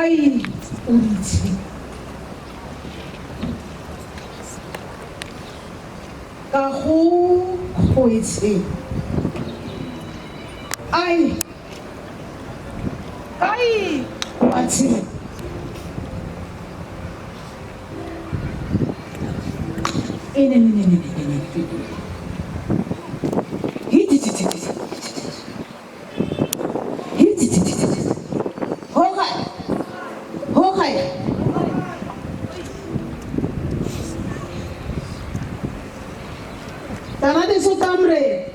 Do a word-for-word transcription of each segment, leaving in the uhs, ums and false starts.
Ai, Uritse. Kahu, Uritse. Ai. Ai, Uritse. Hokai. Hokai. Tana de sotamre.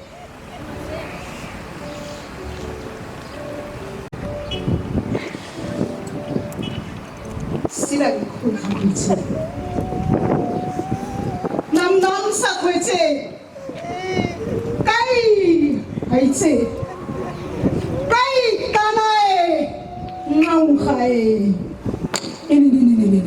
Sila ni kuna kuti. Nam nam sa kwete. Kai, aitse. Kai, tanae. Ngau hae. Ini, ini, ini, ini.